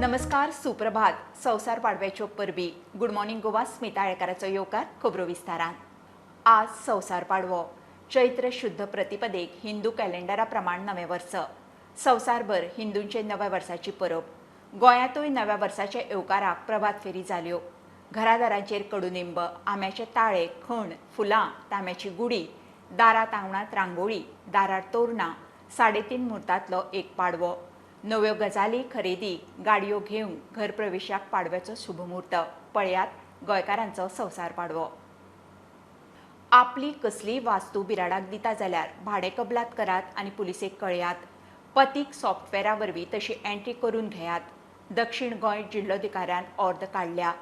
नमस्कार, सुप्रभात. संवसार पाडव्याच्यो परबी. गुड मॉर्निंग गोवा, स्मिता आळेकाराचो येवकार. खबरो विस्तारान. आज संवसार पाडवो. चैत्र शुद्ध प्रतिपदेक हिंदू कॅलेंडरा प्रमाण नवें वर्स. संवसारभर हिंदूंचे नव्या वर्साची परब. गोंयांतूय नव्या वर्साच्या येवकाराक प्रभात फेरी जाल्यो. घरादारांचेर कडुनिंब, आंब्याचे ताळे, खण, फुलां, तांब्याची गुडी, दारात आंगणात रांगोळी, दारार तोरणां. 3.5 मुहूर्तांतलो एक पाडवो. नव्यो गजाली, खरेदी, गाडयो घेवंक, घरप्रवेशाक पाडव्याचो शुभमुहूर्त. पळयात गोंयकारांचो संवसार पाडवो. आपली कसलीय वास्तू बिराडाक दिता जाल्यार भाडें कबलात करात आनी पुलिसेक कळयात. पतीक सॉफ्टवॅरा वरवीं तशी एंट्री करून घेयात. दक्षिण गोंय जिल्लोधिकाऱ्यान ऑर्द काडल्या.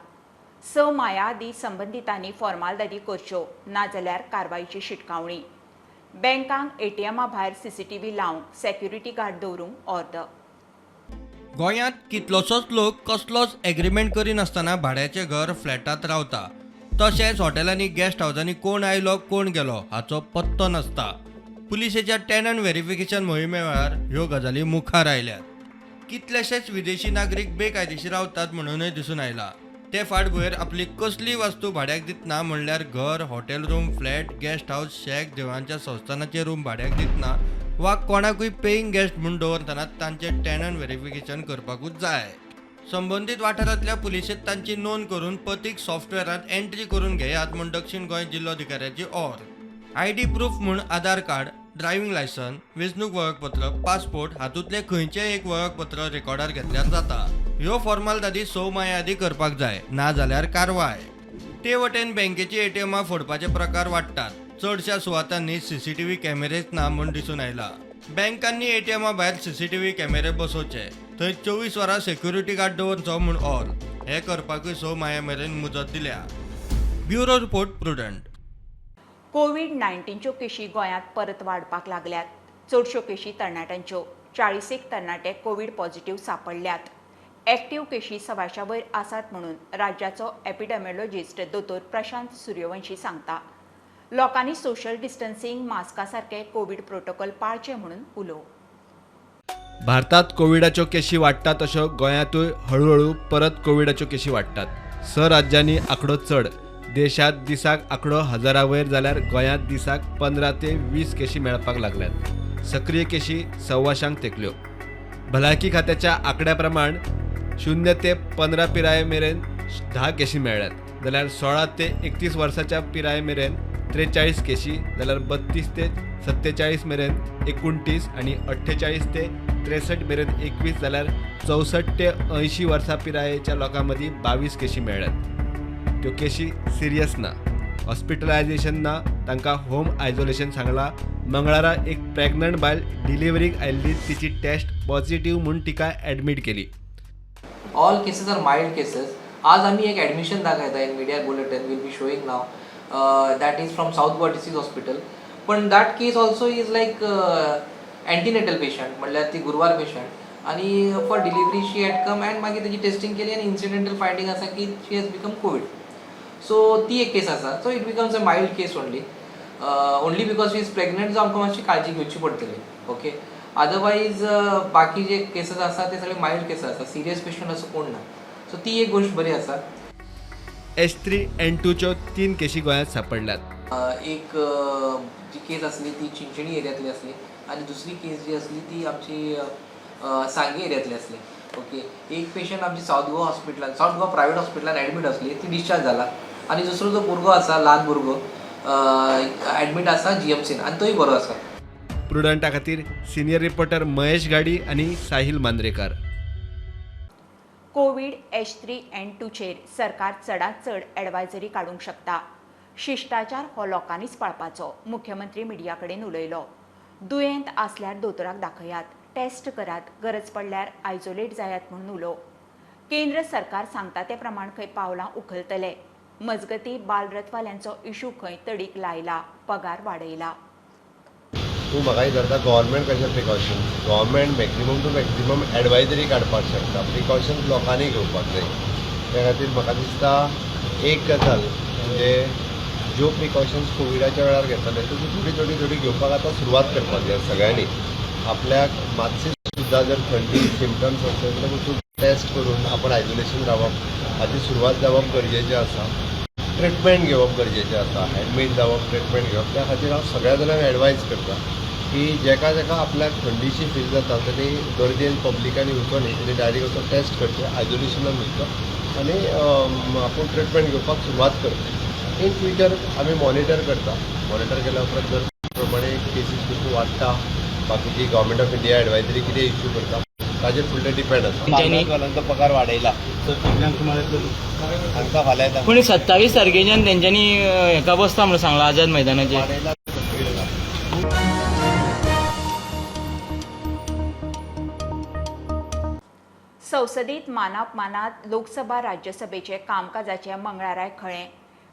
स माया आदी संबंदितांनी फॉर्मालदादी करच्यो, नाजाल्यार कारवायेची शिटकावणी. बँकांक एटीएमा भायर सीसीटीव्ही लावंक, सेक्युरिटी गार्ड दवरूंक ऑर्द. गोंयांत कितलोसोच लोक कसलोच एग्रीमेंट करिनासतना भाड्याचें घर, फ्लॅटांत रावता. तशेंच हॉटेलांनी, गेस्ट हावजांनी कोण आयलो, कोण गेलो हाचो पत्तो नासता. पुलिसेच्या टेनंट व्हेरिफिकेशन मोहिमे वेळार ह्यो गजाली मुखार आयल्यात. कितलेशेच विदेशी नागरीक बेकायदेशीर रावतात म्हणूनय दिसून आयलां. ते फाटभुंयेर आपली कसलीय वस्तू भाड्याक दितना, म्हणल्यार घर, hotel room, flat, guest house, shack, देवळांच्या संस्थानाचे रूम भाड्याक दितना वा कोणाकूय पेईंग गेस्ट म्हूण दवरतना तांचें टेनंट व्हेरिफिकेशन करपाकूच जाय. संबंदीत वाठारांतल्या पुलिशेंत तांची नोंद करून पतीक सॉफ्टवॅरांत एंट्री करून घेयात म्हूण दक्षिण गोंय जिल्लोधिकाऱ्याची ऑर्द. आयडी प्रूफ म्हूण आधार कार्ड, ड्रायव्हिंग लायसन, वेंचणूक वळखपत्र, पासपोर्ट हातूंतलें खंयचेंय एक वळखपत्र रेकॉर्डार घेतल्यार जाता. ह्यो फॉर्मालदादी 6 म्हयन्यां आदीं करपाक जाय, नाजाल्यार कारवाय. ते वटेन बँकेची एटीएमां फोडपाचे प्रकार वाडटात. चडशा सुवातांनी सीसीटीव्ही कॅमेरेच ना म्हूण दिसून आयला. बँकांनी एटीएमा भायर सीसीटीव्ही कॅमेरे बसोवचे, थंय 24 वरां सेक्युरिटी गार्ड दवरचो म्हूण ऑर्द. हें करपाकूय 6 म्हयन्यां मेरेन मुजत दिल्या. Bureau report, prudent. Covid 19च्यो केशी गोंयांत परत वाडपाक लागल्यात. चडश्यो केशी तरणाट्यांच्यो. 40 एक तरणाटे कोवीड पॉझिटिव्ह सांपडल्यात. एक्टिव्ह केशी 125 वयर आसात म्हणून राज्याचो एपिडेमिओलॉजिस्ट दोतोर प्रशांत सूर्यवंशी सांगता. लोकांनी सोशल डिस्टन्सिंग, मास्का सारके कोवीड प्रोटोकॉल पाळचे म्हणून उलो. भारतात कोविडाच्यो केशी वाडटात तश्यो गोंयांतूय हळुहळू परत कोविडाच्यो केशी वाडटात. स राज्यांनी आंकडो चड. देशात दिसाक आंकडो हजारा वयर जाल्यार गोंयांत दिसाक 15 ते 20 केशी मेळपाक लागल्यात. सक्रीय केशी 125 तेंकल्यो. भलायकी खात्याच्या आंकड्या प्रमाण 0 ते 15 पिराये मेरेन 10 केशी मेळ्ळ्यात, जाल्यार 16 ते 31 वर्साच्या पिराये मेरेन 43 केशी, जाल्यार 32 ते 47 मेरेन 29 आनी 48 ते 63 मेरेन 21, जाल्यार 64 ते 80 वर्सां पिरायेच्या लोकां मदीं 22 केशी मेळ्ळ्यात. त्यो केशी सिरियस ना, हॉस्पिटलायझेशन ना, तांकां होम आयसोलेशन सांगलां. मंगळारा एक प्रेग्नंट बायल डिलिव्हरीक आयिल्ली. तिची टेस्ट पॉझिटिव्ह म्हूण तिका एडमीट केली. All cases are mild cases. आज आम्ही एक ॲडमिशन दाखयता in media bulletin will be showing now, that is from South Goa Disease Hospital. पण that case also is like antenatal patient, म्हणल्यार ती गुरवार पेशंट आणि for delivery she had come and मागीर तेजी टेस्टिंग केली आनी इन्सिडेंटल फायंडींग आसा की she has become Covid. So ती एक केस आसा. So it becomes a mild case only, only because she is pregnant, जो आमकां मातशी काळजी घेवची पडटली. ओके, अदरवायज बाकी जे केसेस आसा ते सगळे मायल्ड केसेस आसा. सिरियस पेशंट असो कोण ना. सो ती एक गोश्ट बरी आसा. एच 3 एन 2च्यो तीन केशी गोंयांत सांपडल्यात. एक जी केस आसली ती चिंचणी एरियांतली आसली आनी दुसरी केस जी आसली ती आमची सांगे एरियांतली आसली. ओके, एक पेशंट आमची सावथ गोवा हॉस्पिटलान, सावथ गोवा प्रायवेट हॉस्पिटलान एडमीट आसली, ती डिस्चार्ज जाला आनी दुसरो जो भुरगो आसा, ल्हान भुरगो, एडमीट आसा जीएमसीन आनी तोय बरो आसा. प्रुडंटा खातीर सिनियर रिपोर्टर महेश घाडी आनी Sahil Mandrekar. Covid H 3 N 2चेर सरकार चडांत चड एडवायजरी काडूंक शकता. शिश्टाचार हो लोकांनीच पाळपाचो, मुख्यमंत्री मिडिया कडेन उलयलो. दुयेंत आसल्यार दोतोराक दाखयात, टेस्ट करात, गरज पडल्यार आयसोलेट जायात म्हणून उलो. केंद्र सरकार सांगता ते प्रमाण खंय पावलां उखलतले. मजगती, बालरथवाल्यांचो इशू खंय तडीक लायला, पगार वाडयला. तूं म्हाका विचारता गव्हर्मेंट कशें precautions? Government maximum to maximum advisory काडपाक शकता. प्रिकॉशन्स लोकांनी घेवपाक जाय. त्या खातीर म्हाका दिसता एक गजाल म्हणजे ज्यो प्रिकॉशन्स कोविडाच्या वेळार घेतले तशी थोडी थोडी थोडी घेवपाक आतां सुरवात करपाक जाय सगळ्यांनी. आपल्याक मातशी सुद्दां जर थंडी सिमटम्स आसत जाल्यार वचून टेस्ट करून आपण आयसोलेशन रावप हाची सुरवात जावप गरजेचें आसा. ट्रिटमेंट घेवप गरजेचें आसा, एडमीट जावप, ट्रिटमेंट घेवप. त्या खातीर हांव सगळ्या जाणांक एडवायज करता की जेका जेका आपल्याक थंडीशी फील जाता तेणी गर्देन पब्लिकान येवचो न्ही, तेणी डायरेक्ट वचून टेस्ट करचें, आयसोलेशनान वयचो आनी आपूण ट्रिटमेंट घेवपाक सुरवात करची. इन फ्युचर आमी मॉनिटर करता. मॉनिटर केल्या उपरांत जर प्रमाणे केसीस कश्यो वाडटा, बाकीची गव्हर्मेंट ऑफ इंडिया एडवायजरी कितें इश्यू करता ताजेर फुडलें डिपेंड आसा. पगार वाडयला हांकां फाल्यां येता. पूण 27 तारखेच्यान तेंच्यांनी हेका बसता म्हणून सांगला आझाद मैदानाचेर. वाडयला. संसदेत मानापमानात लोकसभा राज्यसभेचे कामकाजाचे मंगळाराय खळें.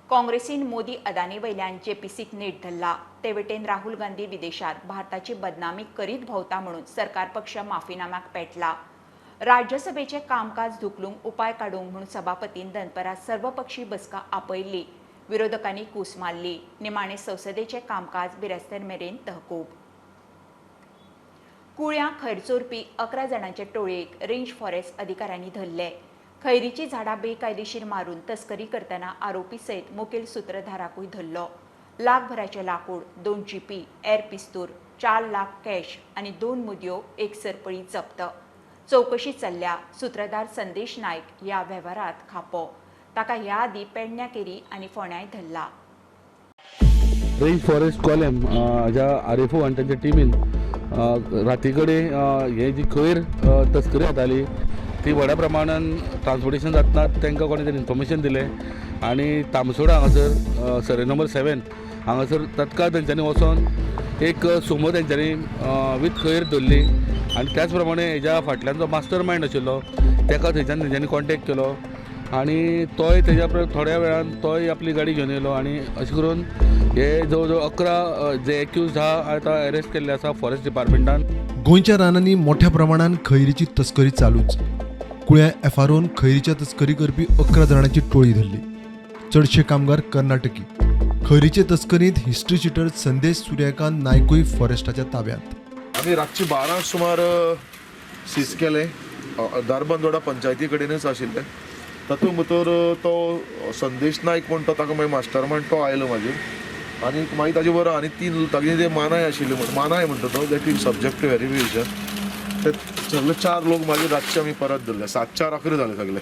काँग्रेसीन मोदी अदानी वयल्यान जेपीसीक नेट धरला. ते वटेन राहुल गांधी विदेशात भारताची बदनामी करीत भोंवता म्हणून सरकार पक्ष माफीनाम्याक पेटला. राज्यसभेचे कामकाज धुकलूंक उपाय काडूंक म्हूण सभापतीन दनपरां सर्वपक्षी बसका आपयल्ली. विरोधकांनी कूस मारली. निमाणें संसदेचें कामकाज बिरेस्तार मेरेन तहकूब. कुळ्यां खैर चोरपी 11 जाणांचे टोळयेक रेंज फॉरेस्ट अधिकाऱ्यांनी धरले. खैरीची झाडां बेकायदेशीर मारून तस्करी करतना आरोपी सयत मुखेल सूत्रधाराकूय धरलो. लाखभराचें लाकूड, 2 जीपी, एर पिस्तूल, 4 लाख कॅश आनी 2 मुदयो, 1 सरपळी जप्त. चवकशी चल्ल्या. सूत्रधार संदेश नायक ह्या वेव्हारांत खापो. ताका ह्या आदीं पेडण्या केरी आनी फोंड्याय धरला. रेंज फॉरेस्ट कॉलम ज्या आर एफ ओ आनी तांच्या टिमीन राती कडेन हे जी खैर तस्करी जाताली ती व्हडा प्रमाणान ट्रान्सपोर्टेशन जातना तांकां कोणें तरी इन्फॉर्मेशन दिलें आनी तामसोडा हांगासर सर्वे नंबर 7 हांगासर तत्काळ तेंच्यांनी वचोन एक सुमो तेंच्यांनी वीथ खैर धरली आनी त्याच प्रमाणे हेज्या फाटल्यान जो मास्टर मायंड आशिल्लो तेका थंयच्यान तेंच्यांनी कॉन्टेक्ट केलो आनी तोय तेज्या थोड्या वेळान तोय आपली गाडी घेवन येयलो आनी अशें करून हे जवळ जवळ 11 जे एक्यूज आहा आतां अरेस्ट केल्ले आसा फॉरेस्ट डिपार्टमेंटान. गोंयच्या रानांनी मोठ्या प्रमाणान खैरीची तस्करी चालूच. कुळ्या एफआरओन खैरीच्या तस्करी करपी 11 जाणांची टोळी धरली. चडशे कामगार कर्नाटकी. खैरीचे तस्करींत हिस्ट्री शिटर संदेश सूर्यकांत नायकूय फॉरेस्टाच्या ताब्यात. आमी रातचे 12 सुमार सीज केलें. धारबांदोडा पंचायती कडेनच आशिल्लें. तातूंत भितर तो संदेश नायक म्हण तो ताका मागीर मास्टर मायंड तो आयलो मागीर आनी मागीर ताजे बरोबर आनी 3 तागे जे मानाय आशिल्ले म्हण मानाय म्हणटा तो that is subject to verification. ते सगळे 4 लोक मागीर रातचे आमी परत धरले. 7-4 11 जाले सगळे.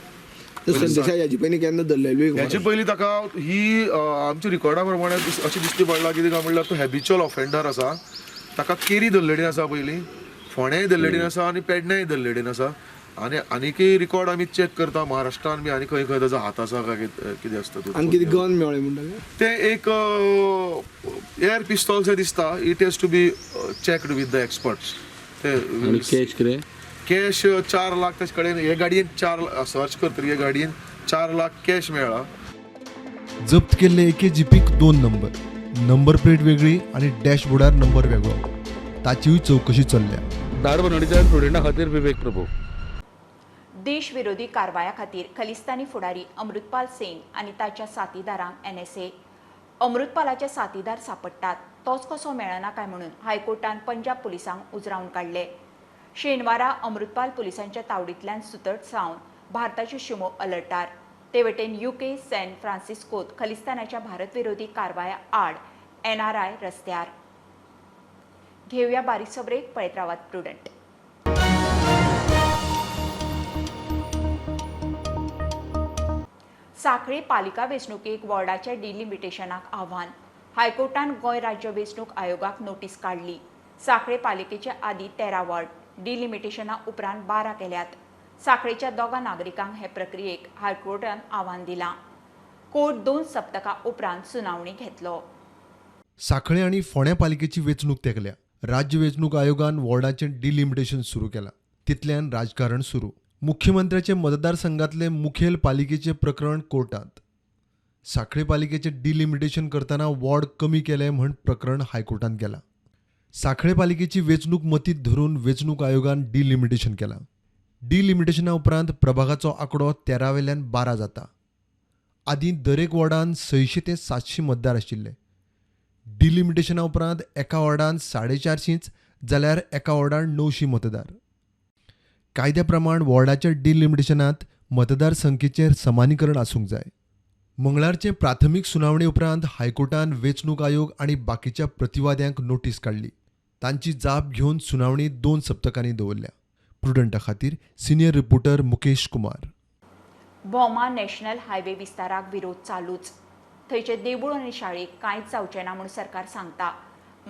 संदेशा पयलीं केन्ना धरलेली? हेचे पयलीं ताका ही आमच्या रिकॉर्डा प्रमाणे अशें दिश्टी पडला कितें काय म्हणल्यार तो हॅबिच्युअल ऑफेंडर आसा. ताका केरी धरलेली आसा पयलीं, फोंड्याय धरलेली आसा आनी पेडण्याय धरलेली आसा. आनी आनीकय रिकॉर्ड आमी चॅक करता महाराष्ट्रान बी आनी खंय खंय ताजो हात आसा काय कितें आसता. आनी कितें गन मेळ्ळें म्हणटा ते एक एअर पिस्तॉल शें दिसता. It has to be checked with the experts. ते कॅश कितें कॅश 4 लाख ताचे कडेन हे गाडयेन 4 सर्च करतकीर हे गाडयेन 4 लाख कॅश मेळ्ळा. जप्त केल्ले एके जिपीक 2 नंबर, नंबर प्लेट वेगळी आनी डॅशबोर्डार नंबर वेगळो. ताचीय चवकशी चल्ल्या. धारबांदोडेच्यान प्रुडंटा खातीर विवेक प्रभू. देशविरोधी कारवाया खातीर खलिस्तानी फुडारी अमृतपाल सिंग आनी ताच्या साथीदारांक एनएसए. अमृतपालाचे साथीदार सापडटात तोच कसो मेळना काय म्हणून हायकोर्टान पंजाब पुलिसांक उजरावन काडले. शेनवारा अमृतपाल पुलिसांच्या तावडींतल्यान सुतट सावन भारताच्यो शिमो अलर्टार. ते वटेन युके सॅन फ्रांसिस्कोत खलिस्तानाच्या भारत विरोधी कारवाया आड एनआरआय रस्त्यार. घेवया बारीकसो ब्रेक. पळयत रावात प्रुडंट. साखळी पालिका वेंचणुकेक वॉर्डाच्या डिलिमिटेशनाक आव्हान. हायकोर्टान गोंय राज्य वेंचणूक आयोगाक नोटीस काडली. साखळे पालिकेचे आदी 13 वॉर्ड डिलिमिटेशना उपरांत 12 केल्यात. साखळेच्या 2 नागरिकांक हे प्रक्रियेक हायकोर्टान आव्हान दिलां. कोर्ट 2 सप्तकां उपरांत सुनावणी घेतलो. साखळे आनी फोंड्या पालिकेची वेंचणूक तेंकल्या. राज्य वेंचणूक आयोगान वॉर्डाचें डिलिमिटेशन सुरू केलां. तितल्यान राजकारण सुरू. मुख्यमंत्र्याचे मतदारसंघातले मुखेल पालिकेचें प्रकरण कोर्टांत. साखळे पालिकेचें डिलिमिटेशन करतना वॉर्ड कमी केले म्हण प्रकरण हायकोर्टांत गेलां. साखळे पालिकेची वेंचणूक मतींत धरून वेंचणूक आयोगान डिलिमिटेशन केलां. डिलिमिटेशना उपरांत प्रभागाचो आंकडो 13 वेल्यान 12 जाता. आदीं दरेक वॉर्डान 600 ते 700 मतदार आशिल्ले. डिलिमिटेशना उपरांत एका वॉर्डान 450 जाल्यार एका वॉर्डान 900 मतदार. कायद्या प्रमाण वॉर्डाच्या डिलिमिटेशनांत मतदार संख्येचेर समानीकरण आसूंक जाय. मंगळारचे प्राथमीक सुनावणी उपरांत हायकोर्टान वेंचणूक आयोग आनी बाकीच्या प्रतिवाद्यांक नोटीस काडली. तांची जाप घेवन सुनावणी 2 सप्तकांनी दवरल्या. प्रुडंटा खातीर senior reporter Mukesh Kumar. Bhoma national highway विस्ताराक विरोध चालूच. थंयचे देवूळ आनी शाळेक कांयच जावचें ना म्हूण सरकार सांगता.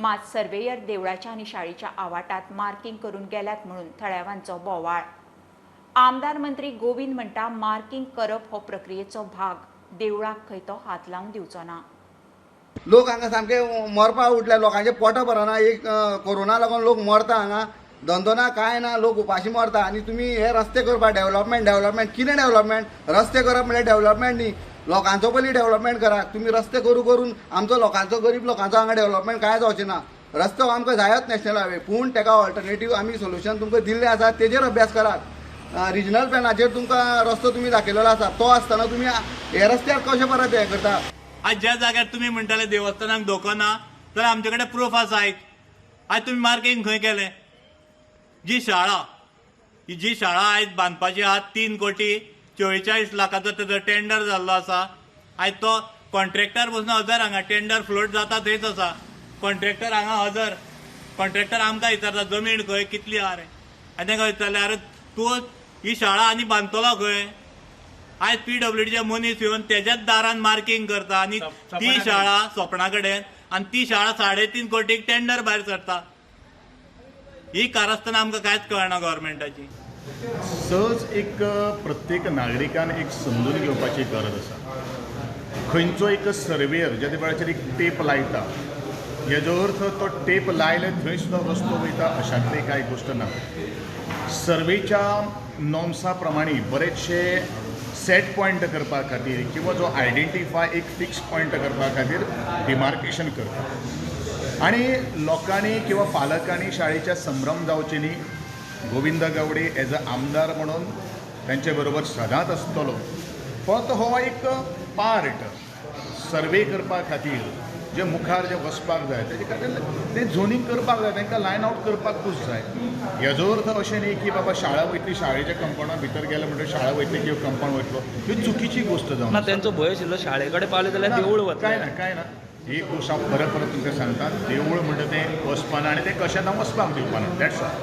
मात सर्वेयर देवळाच्या आनी शाळेच्या आवाटात मार्किंग करून गेल्यात म्हणून थळाव्यांचो बोवाळ. आमदार मंत्री गोविंद म्हणटा मार्किंग करप हो प्रक्रियेचो भाग, देवळाक खंय तो हात लावन दिवचो ना. लोक हांगा सामके मरपा उठले, लोकांचे पोटा भरना. एक कोरोना लागून लोक मरता हांगा, धंदो ना कांय ना, लोक उपाशी मरता. आनी तुमी हे रस्ते करपा डेव्हलपमेंट डेव्हलपमेंट कितें डेव्हलपमेंट? रस्ते करप म्हळ्यार डेव्हलपमेंट न्ही, लोकांचो पयलीं डेव्हलपमेंट करा. तुमी रस्ते करू करून आमचो लोकांचो गरीब लोकांचो हांगा डेव्हलपमेंट कांय जावचें ना. रस्तो आमकां जायच नॅशनल हायवे, पूण तेका ऑल्टरनेटीव आमी सोल्युशन तुमकां दिल्लें आसा, तेजेर अभ्यास करात. रिजनल प्लॅनाचेर तुमकां रस्तो तुमी दाखयलेलो आसा, तो आसतना तुमी हे रस्त्यार कशें परत हें करता? आज ज्या जाग्यार तुमी म्हणटाले देवस्थानाक धोको ना, जाल्यार आमचे कडेन प्रूफ आसा. आयज आज तुमी मार्किंग खंय केलें? जी शाळा आयज बांदपाची आहा, 3,44,00,000 तेजो टेंडर जाल्लो आसा. आयज तो कॉन्ट्रॅक्टर बसून हजर हांगा, टेंडर फ्लोट जाता थंयच आसा. कॉन्ट्रॅक्टर हांगा हजर, कॉन्ट्रॅक्टर आमकां विचारता जमीन खंय कितली आहा रे, आनी तांकां विचारलें अरे तूं ही शाळा आनी बांदतलो खंय? आयज पीडब्ल्यूडीचे मनीस येवन तेज्याच दारान मार्किंग करता आनी ती शाळा सोपणा कडेन, आनी ती शाळा 3.5 कोटीक टेंडर भायर सरता. ही कारस्थान आमकां कांयच कळना गव्हर्मेंटाची. सहज एक प्रत्येक नागरिकान एक समजून घेवपाची गरज आसा. खंयचो एक सर्वेयर ज्या वेळाचेर एक टेप लायता, हेजो अर्थ तो टेप लायले थंय सुद्दां रस्तो वयता अशांतली कांय गोश्ट ना. सर्वेच्या नॉर्म्सा प्रमाणे बरेचशे सेट पॉयंट करपा खातीर किंवा जो आयडेंटिफाय एक फिक्स पॉयंट करपा खातीर डिमार्केशन करता आनी लोकांनी किंवा पालकांनी शाळेच्या संभ्रम जावचे न्ही. गोविंद गावडे एज अ आमदार म्हणून तांचे बरोबर सदांच आसतलो. फक्त हो एक पार्ट सर्वे करपा खातीर जे मुखार जे वचपाक जाय तेजे खातीर तें झोनींग करपाक जाय, तांकां लायन आवट करपाकूच जाय. हेजो अर्थ अशें न्ही की बाबा शाळा वयतली, शाळेच्या कंपावंडा भितर गेले म्हणटकीर शाळा वयतली किंवा कंपावंड वयतलो, ही चुकीची गोश्ट जावन. ना, तेंचो भंय आशिल्लो शाळे कडेन पावले जाल्यार देवूळ वतलें. कांय ना, कांय ना. ही गोश्ट हांव परत परत तुमकां सांगता, देवूळ म्हणटा तें वचपाना आनी तें कशेंच हांव वचपाक दिवपाना. That's all.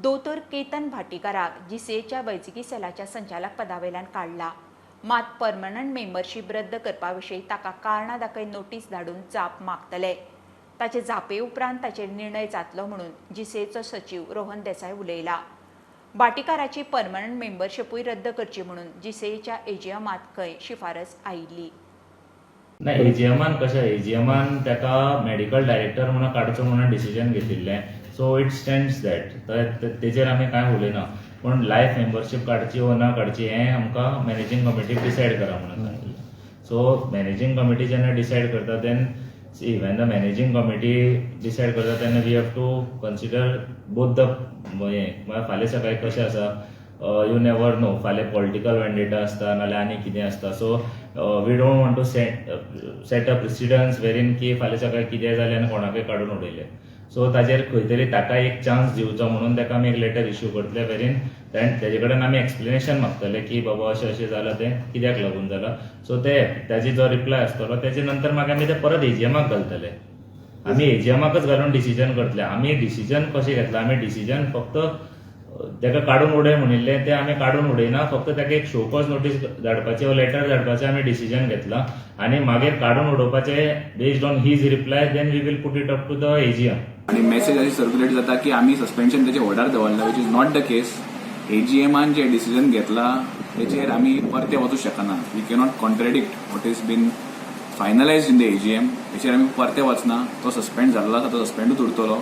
दोतोर केतन भाटीकाराक जीसीएच्या वैजकी सेलाच्या संचालक पदावेल्यान काडला. मात परमनंट मेंबरशीप रद्द करपा विशीं ताका कारणां दाखय नोटीस धाडून जाप मागतले. ताचे जापे उपरांत ताचेर निर्णय जातलो म्हणून जीसीएचो सचीव रोहन देसाय उलयला. भाटीकाराची परमनंट मेंबरशिपूय रद्द करची म्हणून जीसीएच्या एजीएमांत खंय शिफारस आयिल्ली. ना, एजीएमान कशें, एजीएमान ताका मेडिकल डायरेक्टर म्हणून काडचो म्हणून डिसिजन घेतिल्लें. सो it stands that, तेजेर आमी कांय उलयना. पूण लायफ मेंबरशीप काडची वो ना काडची हें आमकां मॅनेजींग कमिटीक डिसायड करा म्हणून सांगिल्लें. सो मॅनेजींग कमिटी जेन्ना डिसायड करता then see when the managing committee decide करता तेन्ना we have to consider both the हें. म्हळ्यार फाल्यां सकाळीं कशें आसा, you never know, फाल्यां पॉलिटिकल वेंडेटा आसता नाल्यार आनी कितें आसता. So we don't want to set a precedence wherein की फाल्यां सकाळीं कितें जालें आनी कोणाकय काडून उडयलें. सो ताजेर खंय तरी ताका एक चान्स दिवचो म्हणून ताका आमी एक लेटर इश्यू करतले वेरीन तेजे कडेन आमी एक्सप्लेनेशन मागतले की बाबा अशें अशें जालां, तें कित्याक लागून जालां. सो ते ताजे जो रिप्लाय आसतलो तेजे नंतर मागीर आमी ते परत एजीएमाक घालतले. आमी एजीएमाकच घालून डिसिजन करतले. आमी डिसिजन कशें घेतलां, आमी डिसिजन फक्त ताका काडून उडय म्हणिल्लें तें आमी काडून उडयना, फक्त ताका एक शोकॉज नोटीस धाडपाचें वा लेटर धाडपाचें आमी डिसिजन घेतलां आनी मागीर काडून उडोवपाचें based on his reply then we will put it up to the AGM. आनी मेसेज अशी सर्क्युलेट जाता की आमी सस्पेन्शन तेचे होल्डार दवरला, which is not the case. एजीएमान जे डिसिजन घेतला तेचेर आमी परते वचूं शकना. We cannot contradict what is been finalised in the AGM. हेचेर आमी परते वचना. तो सस्पेंड जाल्लो आसा, तो सस्पेंडूच उरतलो.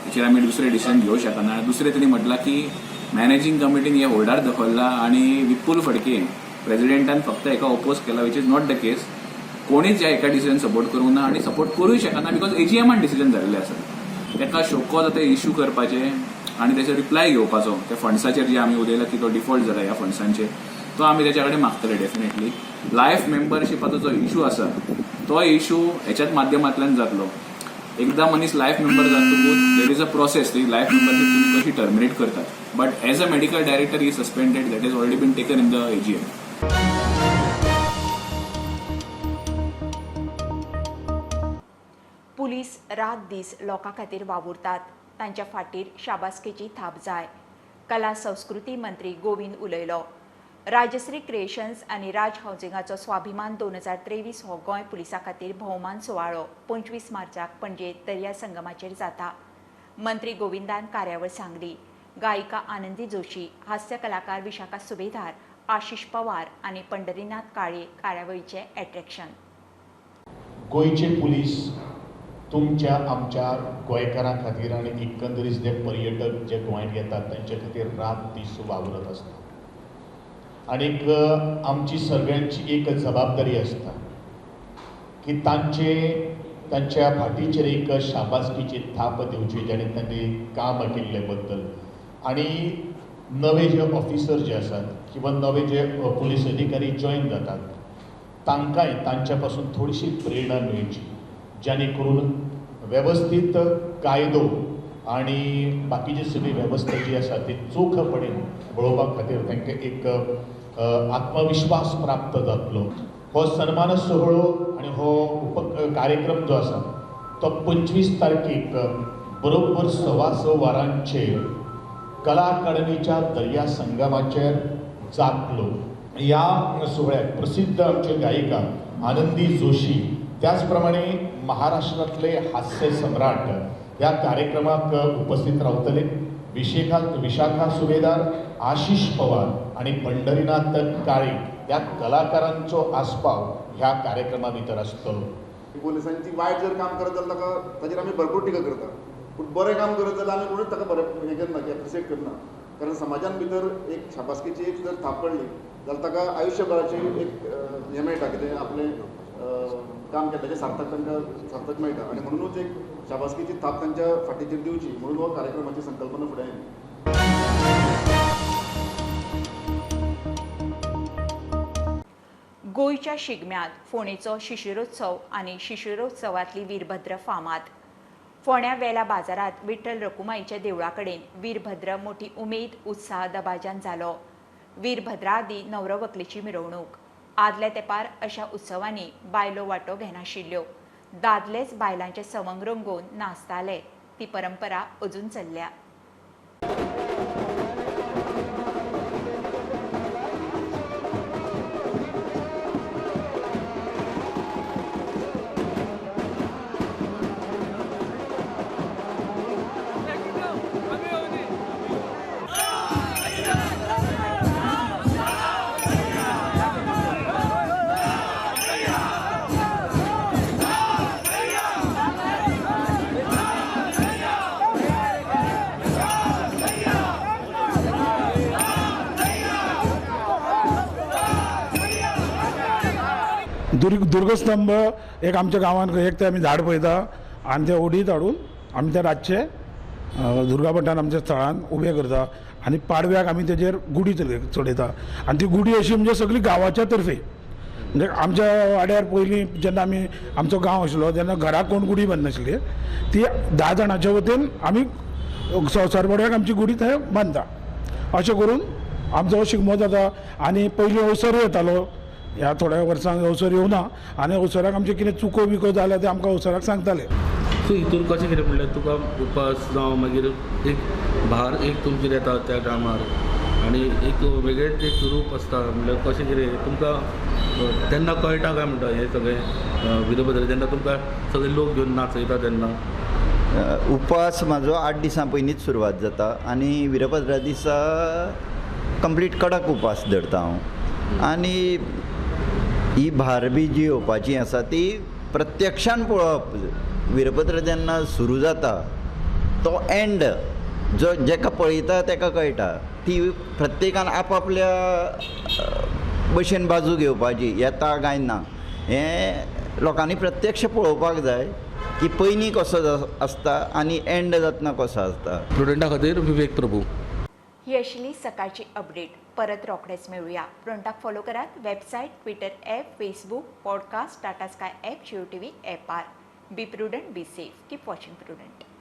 हेचेर आमी दुसरें डिसिजन घेवं शकना. आनी दुसरें तेणी म्हटलां की मॅनेजींग कमिटीन हे होल्डार दवरला आनी विपुल फडके प्रेजिडेंटान फक्त हेका ओपोज केला, which is not the case. कोणीच ह्या एका डिसिजन सपोर्ट करूंक ना आनी सपोर्ट करूय शकना because एजीएमान डिसिजन जाल्लें आसा. ताका शोकॉज आतां इश्यू करपाचें आनी तेचो रिप्लाय घेवपाचो. त्या फंड्साचेर जे आमी उलयला की तो डिफॉल्ट जाला ह्या फंड्सांचेर, तो आमी तेच्या कडेन मागतले डेफिनेटली. लायफ मेंबरशिपाचो जो इशू आसा तो इशू हेच्याच माध्यमांतल्यान जातलो. एकदां मनीस लायफ मेंबर जातकूच there is a process, ती लायफ मेंबरशीप तुमी कशी टर्मिनेट करतात. But as a medical director he suspended, that is already been taken in the AGM. Police रात दीस लोकां खातीर वावुरतात, तांच्या फाटीर शाबासकेची थाप जाय. कला संस्कृती मंत्री गोविंद उलयलो. राजश्री क्रिएशन्स आनी राज हावजिंगाचो स्वाभिमान 2023 हो गोंय पुलिसां खातीर भोवमान सुवाळो 25 मार्चाक पणजे दर्या संगमाचेर जाता. मंत्री गोविंदान कार्यावळ सांगली. गायिका आनंदी जोशी, हास्य कलाकार विशाखा सुभेदार, आशिष पवार आनी पंढरीनाथ काळे कार्यावळीचें एट्रॅक्शन. गोंयचे पुलीस तुमच्या आमच्या गोंयकारां खातीर आनी एकंदरीत जे पर्यटक जे गोंयांत येतात तांचे खातीर रात दीस वावरत आसता आनीक आमची सगळ्यांची एक जबाबदारी आसता की तांचे तांच्या फाटीचेर एक शाबासकीची थाप दिवची जाणे तांणी काम केल्ले बद्दल. आनी नवे जे ऑफिसर जे आसात किंवा नवे जे पुलीस अधिकारी जॉयन जातात तांकांय तांच्या पासून थोडीशी प्रेरणा मेळची, जेणे करून वेवस्थीत कायदो आनी बाकीची सगळी वेवस्था जी आसा ती चोखपणे वळोवपा खातीर तांकां एक आत्मविश्वास प्राप्त जातलो. हो सन्मान सुवाळो आनी हो उप कार्यक्रम जो आसा तो 25 तारखेक बरोबर 6:15 वरांचेर कला अकादमीच्या दर्या संगमाचेर जातलो. ह्या सुवाळ्याक प्रसिद्ध आमच्यो गायिका आनंदी जोशी, त्याच प्रमाणे महाराष्ट्रांतले हास्य सम्राट ह्या कार्यक्रमाक उपस्थित रावतले. विशाखा सुभेदार, आशिष पवार आनी पंढरीनाथ काळे ह्या कलाकारांचो आस्पाव ह्या कार्यक्रमा भितर आसतलो. पोलिसांची वायट जर काम करत जाल्यार ताका ताजेर आमी भरपूर टिका करता, पूण बरें काम करत जाल्यार आमी कोणूच ताका बरें हें करना की एप्रिसिएट करना. कारण समाजान भितर एक शाबासकीची एक जर थाप पडली जाल्यार ताका आयुश्यभराची एक हें मेळटा, कितें आपलें काम केल्ल्याचें सार्थक तांकां सार्थक मेळटा. आनी म्हणुनूच एक शाबासकीची थाप तांच्या फाटीचेर दिवची म्हणून हो कार्यक्रमाची संकल्पना फुडें आयली. गोंयच्या शिगम्यांत फोंडेचो शिशिरोत्सव आनी शिशिरोत्सवांतली वीरभद्र फामाद. फोंड्या वेला बाजारांत विठ्ठल रकुमाईच्या देवळा कडेन वीरभद्र मोठी उमेद उत्साह दबाज्यान जालो. वीरभद्रा आदीं नवरो व्हंकलेची मिरवणूक. आदल्या तेंपार अशा उत्सवांनी बायलो वांटो घेनाशिल्ल्यो, दादलेच बायलांचें सवंग रंगोवन नाचताले. ती परंपरा अजून चल्ल्या. दुर्गस्तंभ एक आमच्या गांवांत एक ते आमी झाड पळयता आनी ते ओडीत हाडून आमी ते रातचे दुर्गाभटान आमच्या स्थळान उबे करता आनी पाडव्याक आमी तेजेर गुडी चडयता. आनी ती गुडी अशी म्हणजे सगळी गांवाच्या तर्फे, म्हणजे आमच्या वाड्यार पयलीं जेन्ना आमी आमचो गांव आशिल्लो तेन्ना घराक कोण गुडी बांदनाशिल्ली, ती 10 जाणांच्या वतीन आमी संवसार पाडव्याक आमची गुडी थंय बांदता. अशें करून आमचो शिगमो जाता. आनी पयलीं अवसर येतालो, ह्या थोड्या वर्सांक अवसर येवना आनी अवसराक आमचे कितें चुको बिको जाल्यार ते आमकां अवसराक सांगताले. सो हितून कशें कितें म्हणल्यार तुका उपास जावं मागीर एक भार एक तुमचेर येता त्या टायमार आनी एक वेगळेंच एक रूप आसता. म्हणल्यार कशें कितें तुमकां तेन्ना कळटा काय म्हणटा हें सगळें वीरभद्र जेन्ना तुमकां सगळे लोक घेवन नाचयता तेन्ना? उपास म्हाजो 8 दिसां पयलींच सुरवात जाता आनी वीरभद्रा दिसा कंप्लीट कडक उपास धरता हांव. आनी ही भार बी जी येवपाची आसा ती प्रत्यक्षान पळोवप. वीरभद्र जेन्ना सुरू जाता तो एंड जो जेका पळयता तेका कळटा, ती प्रत्येकान आपापल्या भशेन बाजू घेवपाची येता काय ना हें लोकांनी प्रत्यक्ष पळोवपाक जाय की पयलीं कसो आसता आनी एंड जातना कसो आसता. प्रुडंटा खातीर विवेक प्रभू. ही आशिल्ली सकाळची अपडेट. परत रोखडेच मेळुया. प्रुडंटाक फॉलो करात website, Twitter app, Facebook, podcast, Tata Sky app, Jio TV ॲपार. Be prudent, be safe, keep watching Prudent.